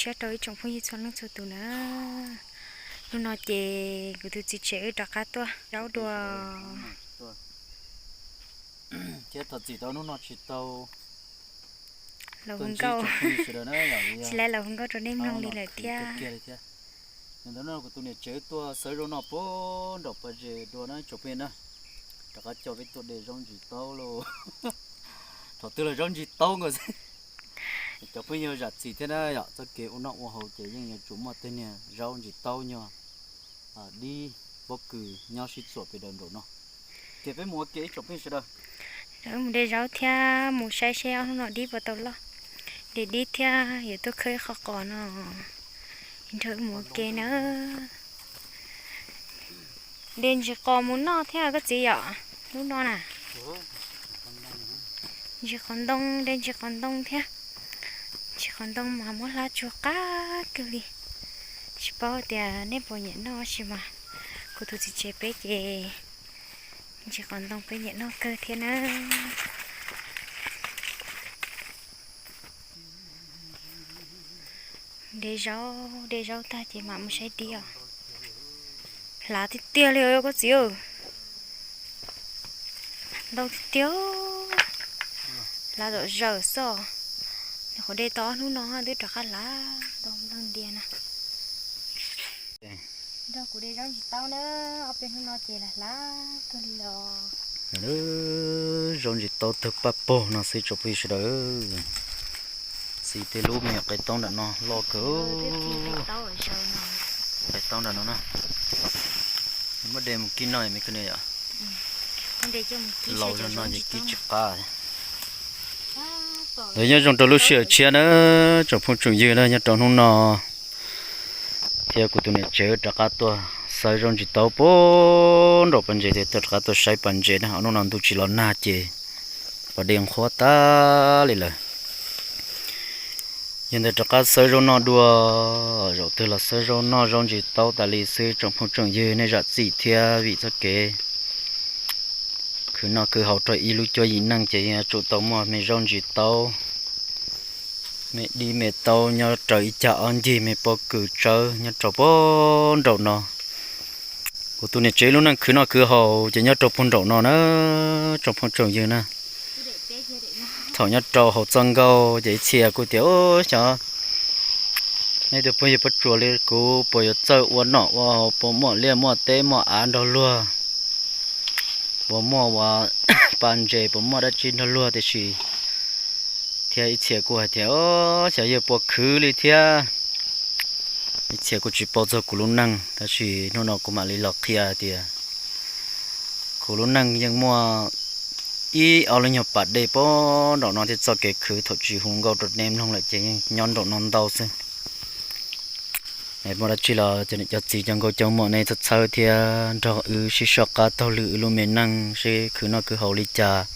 Siab rau ib tsoom phooj ywg txhua leej txhua tus na. Hnub no ces kuv tus txiv tsev wb rov qab tuaj zaub dua. Thiab thov txim rau hnub no tsis tau los hu nkauj, tsis laib los hu nkauj rau nej mloog li lawm thiab. Ntawm no kuv tus niam tsev tuaj xawb zaub noj puag nraum pas zes dua na tsoom phooj ywg na. Rov qab coj peb tuaj de zaub ntsis taub lauj. Thaum twg los zaub ntsis taub nkaus xwb. Cov phooj ywg zam txim thiab na yom, txoj kev ua noj ua haus ces yeej yuav tsum muaj tej niag zaub ntsis taub nyuag dib pob kws nyob sib txuam pem daws nraum no. Ces peb mus ua ke ib tsoom phooj ywg sawv daws. Lawv mus de zaub thiab mus saib seb ob hnub no dib puas tau loj. De dib thiab yuav tuaj khawb ib qho qos no. Nrog wb mus ua ke na. De ntsis qos mus noj thiab koj txiv yom, hnub no na. Ntsis qos ntoo, de ntsis qos ntoo thiab. Ntsis qos ntoo mas muab hlab tsuag qab kawg li. Tsis paub tias nej puas nyiam noj sis mas kuv tus txiv tsev peb ces ntsis qos ntoo peb nyiam noj kawg thiab na. De zaub, de zaub tag ces mam mus saib dib os. Hlav tiag tiag li koj txiv. Ntau tiag tiag. Hlav zom zaws xwb. Nyuam qhuav de tau ob hnub no twb rov qab hlav ntau ntau ntiag na. Nrog kuv de zaub ntsis taub na, ob peb hnub no ces lam hlav kawg li los. Zaub ntsis taub tawg paj pog no xwb tsoom phooj ywg sawv daws. Txiv tej lub me qe taub nram no loj kawg. Qe taub nram no na. Muab de mus kib noj me koj niam yom. Laus zog no ces kib tsis qab. Ntawd nyob zoo rau lub sij hawm tshiab na, tsoom phooj tsoom ywg na, nyob rau hnub no thiab kuv tus niam tsev rov qab tuaj xawb zaub ntsis taub puag nraum pas ntses, thiab tuaj rov qab tuaj saib pas ntses na. Hnub no ntuj tsis los nag ces pas dej nqhuab tag li lawm. Yog ntawd rov qab xawb zaub noj dua, zaum twg los xawb zaub noj zaub ntsis taub tas li xwb tsoom phooj tsoom ywg nej zam txim thiab vim txoj kev khwv noj khwv haus rau ib lub cuab yim neej ces yuav tsum tau muaj me zaub ntsis taub, me dib me taub nyob raws ib cag ob ncig, me pob kws tsawb nyob rau puag nraum no. Kuv tus niam tsev lub neej khwv noj khwv haus ces nyob rau puag nraum no na, tsoom phooj tsoom ywg na. Thaum nyob rau hauv txoj nkauj ces ib txhia kuj tias, xyov nej tus phooj ywg pob tsuas li kuv puas yuav txawj ua noj ua haus, puas muaj liaj muaj teb muaj av nrog luag, puas muaj ua pa ntses, puas muaj dab tsi nrog luag, tiam sis thiab ib txhia kuj hais tias, xyov yawg puas khwv li thiab. Ib txhia kuj tsis paub txog kuv lub neej, tab sis hnub no kuv mam li los qhia hais tias kuv lub neej yeej muaj ib ob lub nyuag pas dej puag nraum no thiab txoj kev khwv thaum tsis hu nkauj rau nej mloog lawm ces yeej nyob nraum no ntau xwb. Muaj dab tsi los cov niam cov txiv cov nkauj cov muam nej txhawb txhawb thiab nrog wb sib soj qab taug lw wb lub me neej seb khwv noj khwv haus li cas.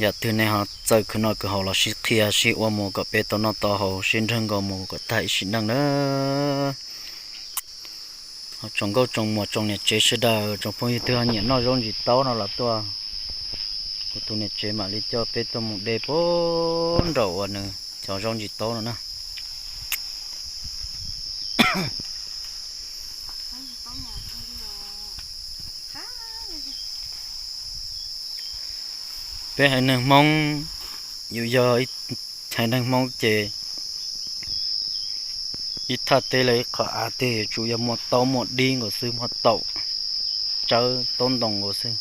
Yam twg nej ho txawj khwv noj khwv haus los sib qhia sib ua mus kom peb tau noj tau haus sib nrag nkaus mus kom tag ib sim neej na. Tsoom nkauj tsoom muam tsoom niam tsev sawv daws, tsoom phooj ywg twg ho nyiam noj zaub ntsis taub no los tuaj, kuv tus niam tsev mam li coj peb tuaj mus de puag nraum uas nws cov zaub ntsis taub no na. Peb haiv neeg Hmoob, yus yog haiv neeg Hmoob ces ib thaj teb los ib qho av tej yuav tsum yog muaj taub muaj dib nkaus xwb, muaj taum tsawb taub ntoo nkaus xwb.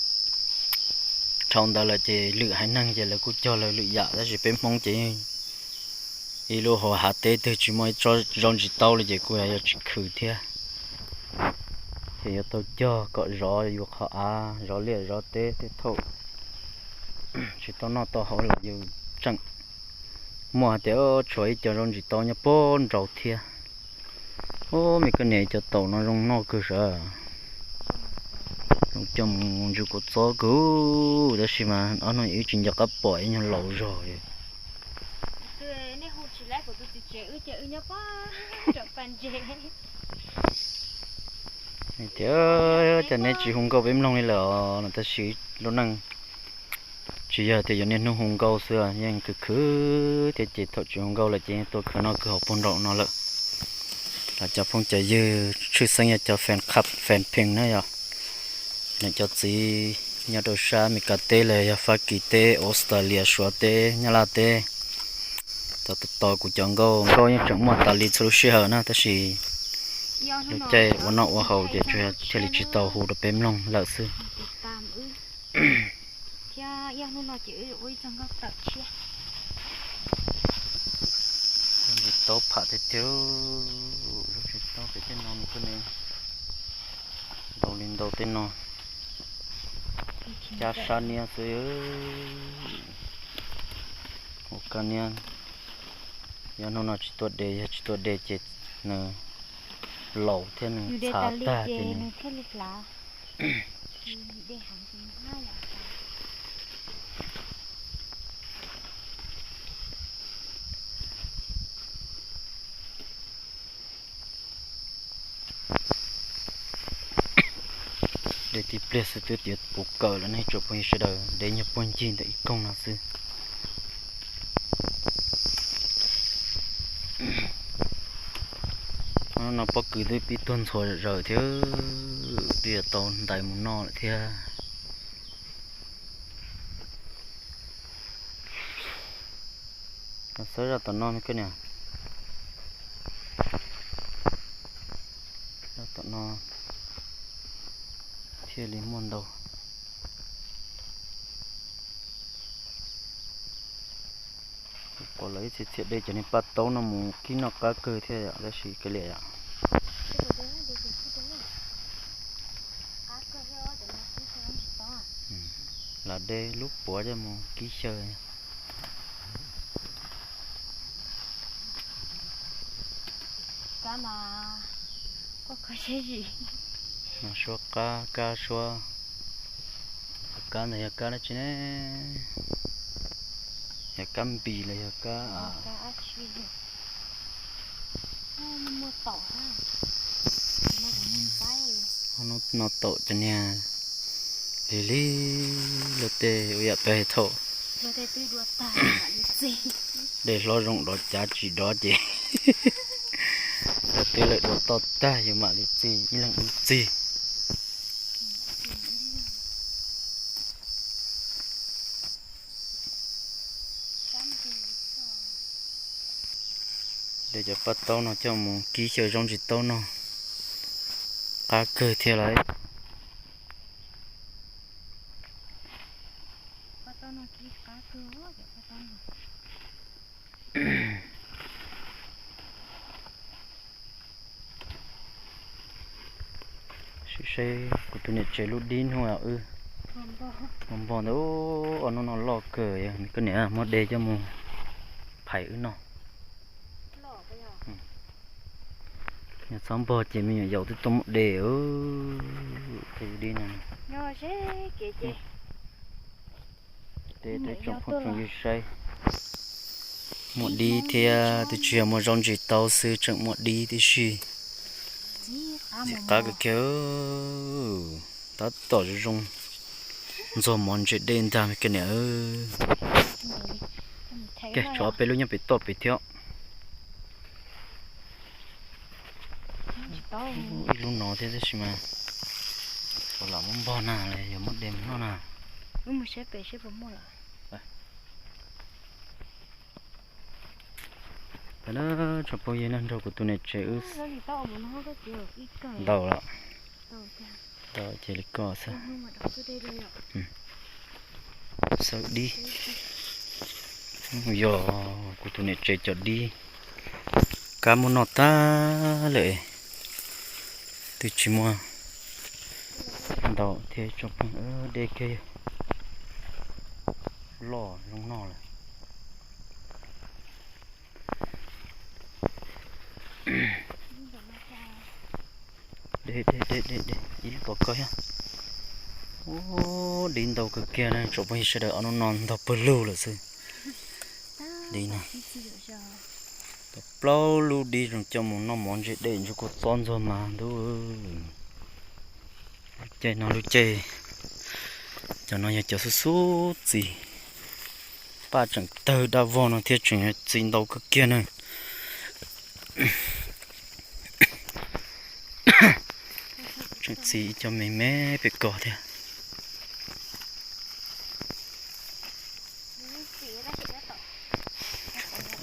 Dhau ntawd lawm ces lwm haiv neeg ces lawv kuj cog lawv lwm yam, tab sis peb Hmoob ces ib lub hauv hav teb twg tsis muaj ib tsob zaub ntsis taub li ces kuj yog tsis khwv thiab. Ces yuav tau cog kom zov yus qhov av, zov liaj zov teb, tej thaum tsis tau noj tau haus los yus tseem muaj hais tias tshuav ib co zaub ntsis taub nyob puag nraud thiab. Ub, me koj niam, cov taum no zoo noj kawg sav. Zoo coj mus ntsw kua txob kawg, tab sis mas ob hnub wb tsis nco qab pom ib nyuag laus zog li. Tias cas neb tsis hu nkauj peb mloog li lawm os, tab sis lub neej Tsis yog tias yuav niaj hnub hu nkauj xwb, yeej khwv khwv thiab ces thaum tsis hu nkauj lawm ces yeej tuaj khwv noj khwv haus puag nraum no lawm. Los cov phooj cov ywg tshwj xeeb yog cov fan club fan page na yog, niam cov txiv nyob rau sab Amelikas teb los yog Fab Kis teb, Australia, Suav teb, Nyab Laj teb, cov tos kuv cov nkauj, nkauj yeej tseem muaj tas li txhua lub sij hawm na tab sis lub caij ua noj ua haus ces tsuas yog thiaj li tsis tau hu rau peb mloog lawm xwb. Tsis taub pham tiag tiag, tsis taub pem tej no nws kuj ne, ntau li ntau tej no, cab sab niab xwb. Ua kaj niab, yog hnub no tsis tua de, yog tsis tua de ces nws laus thiab nws txhav tag ces nws De tib pliag xwb twb tiav puv kawm lawm nej tsoom phooj ywg sawv daws, de nyuag puag ncig ntawm ib koog no xwb. No pob kws twb pib tuag ntxhua zawm thiab, twb yuav tau ntais mus noj lawm thiab. Xawb zaj tom no koj niam, zaj tom no thiaj li muaj ntau. Pom lawv ib txhia txhia de cov niag paj taub no mus kib noj qab kawg thiab yom, tab sis kav liam yom. Lam de lub puav coj mus kib xyaw. No suab qab, kab suab. Kab ntawd yog kab dab tsi ne? Yog kab npis los yog kab? No taum cov niag lig lig luaj tej ua yam peb thaum de hlob zoo dov cav tsis dov ces twb lawm dua toj tag yus mam li txig ib leeg ib txig. De cov paj taub no coj mus kib xyaw zaub ntsis taub no qab kawg thiab lauj. Sim saib kuv tus niam tsev lub dib hnub wb npog ntawd, ob hnub no loj kawg, koj niam muab de coj mus phais wb noj. Yog txhob npog ces me nyuam yaus twb tuaj muab de. Tej dib no, de rau tsoom phooj tsoom ywg saib. Muaj dib thiab twb tsis yog muaj zaub ntsis taub xwb, tseem muaj dib tib si. Ntxim qab kawg kiag, tab tom zoo zoo ntxuag mov ntse dej ntag koj niam. Tshuav ob peb lub nyob pem toj pem thiab. Ib lub no thiab tab sis mas lam muab npog na los yog muab de mus noj na. Tsoom phooj ywg, nrog kuv tus niam tsev wb ntaus lawm, ntaus ces li ko xwb. Xawb dib, yog kuv tus niam tsev cov dib, kab muab noj tag lawm, twb tsis muaj ntau thiab tsoom phooj ywg. Dej kiag loj zoo noj lawm. De, de, de, de, de ib lub pov koj thiab. Ub, dib ntau kawg kiag na tsoom phooj ywg sawv daws, ob hnub no ntog pawg lug lawm xwb. Dib no tau plaub lub dib zoo coj mus noj mov ntse dej ntsuag kua txob ntxuag mas ntuj. Lub caij no lub caij, cov no yog cov xub xub txis. paj tseem tawg daj vog no thiab tseem txi ntau kawg kiag na. Tseem txi ib co me me pem ko thiab.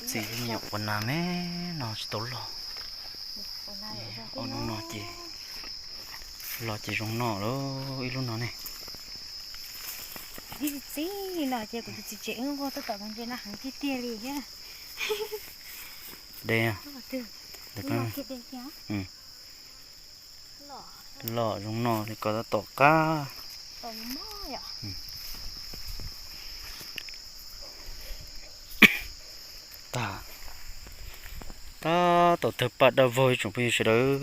Txi me nyuam quas nas me no tsis tau loj. Ob lub no ces loj ces zoo noj lawm ib lub no ne. Txi no ces kuv tus txiv tsev wb nquag tuaj tom ntses no heev tiag tiag li thiab. De, loj zoo noj li ko tab tom qab. Tab tom tawg paj daj vog ib tsoom phooj ywg sawv daws.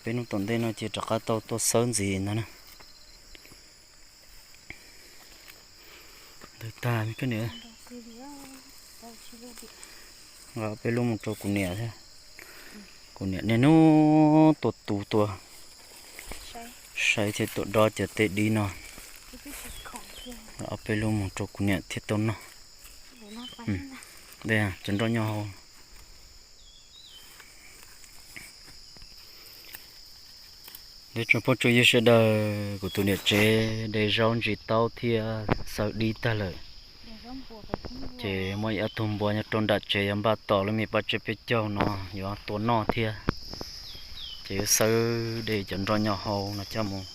Peb hnub tom ntej no ces rov qab tau tuaj xawb ntxiv ntag na. Ntawd tag koj niam. Nqa peb lub mus rau kuv niam thiab. Kuv niam niaj hnub tuaj tu tuaj saib thiab tuaj dob cov teb dib no. Ob peb lub mus rau kuv niam thiaj tau noj. Cov nroj nyo hau. Ib tsoom phooj tsoom ywg sawv daws, kuv tus niam tsev de zaub ntsis taub thiab xawb dib tag lawm. Ces muaj ib ob tug npua nyob rau nram tsev yuav npaj tos lub me paj tsiab peb caug no yuav tua noj thiab. Ces yuav xawb de cov nroj nyo hau no coj mus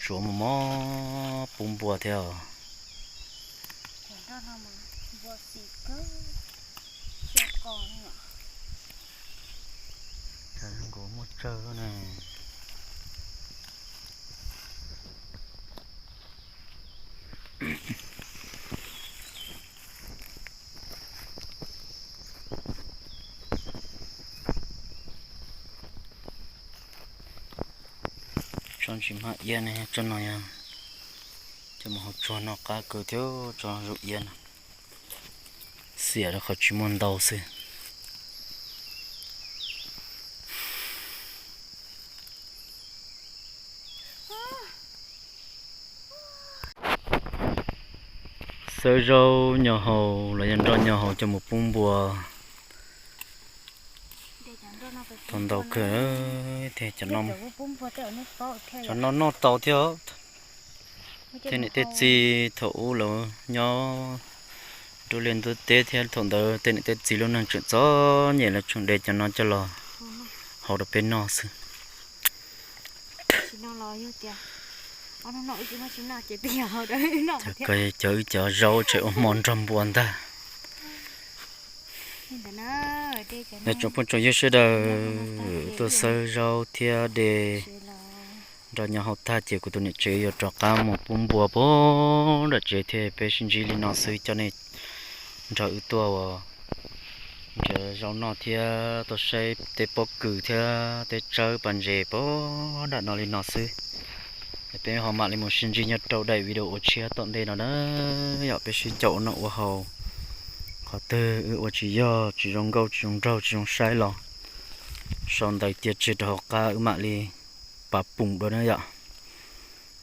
tsuav mus mob pub npua thiab os. Nkaus muaj tsawg ne. Tsob ntsis hmab iab ne, tsob no yog coj mus hau tsuag noj qab kawg thiab tsob zaub iab no. Xiam rau qhov tsis muaj ntau xwb. Xawb zaub nyo hau los yog nroj nyo hau coj mus pub npua. Tau ntau kawg thiab. Cov no noj tau thiab. Tej niam tej txiv thaum ub lawv nyob nruab liaj ntuj teb thiab thaum ntawd tej niam tej txiv lub neej tseem txom nyem lawv tseem de cov no coj los hau rau peb noj xwb. Cov wb cov zaub tseem ua hmo nrog npua ntag. Ib tsoom phooj tsoom ywg sawv daws, tuaj xawb zaub thiab de nroj nyo hau tag ces kuv tus niam tsev yuav rov qab mus pub npua puag nram tsev thiab. Peb sib ntsib li no xwb, coj nej nrog wb tuaj ua nrhiav zaub noj thiab tuaj saib tej pob kws thiab tej tsawb pas ntses puag nram no li no xwb. Es peb ho mam li mus sib ntsib nyob rau daim video ua tshiab tom ntej no na. Yog peb sib caum ua noj ua haus, qhov twg wb ua tsis yog, tsis zoo nkauj, tsis zoo nraug, tsis zoo saib los sau ntawv cia tseg rau hauv qab, wb mam li pav poom dua na yom.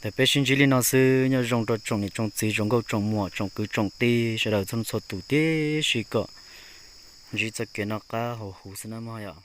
Ces peb sib ntsib li no xwb, nyob zoo rau tsoom niam tsoom txiv, tsoom nkauj tsoom muam, tsoom kwv tsoom tij sawv daws txhua txhua tus, tiam sis kom ntsib txoj kev noj qab haus huv xwb na mog yom.